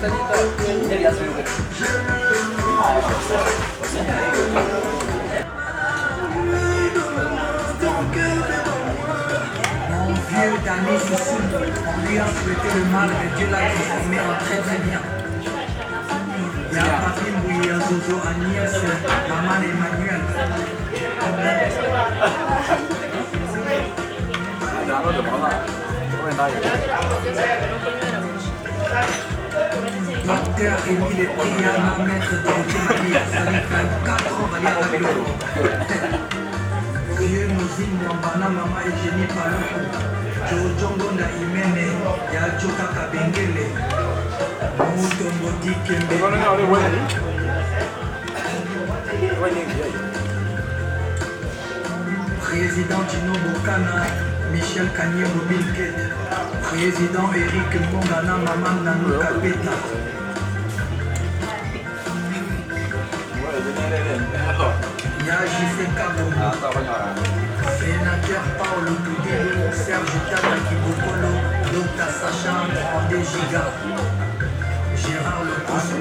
Mon vieux Danny Soussou, on lui a souhaité le mal, mais Dieu l'a transformé en très très bien. Ya Papi Mbouya Zozo Agnès, Maman Emmanuel. Docteur Émile Priana, maître Dorothée Mabia, salut 24 ans, Valia Aglo. Vieux Mozine Mwambana, Maman Eugénie Paluku. Jojo Ngonda Imene, Ya Joka Kabengele. Mutombo Dikembe. Président Dino Bokana, Michel Kanyembo Bill. Président Eric Mongana, Maman Nanou Kapeta. Ya JC Kabongo. Sénateur Paolo Toudilou, Serge Tata Kibokolo, Dr Sacha André Giga. Gérard Lecoso.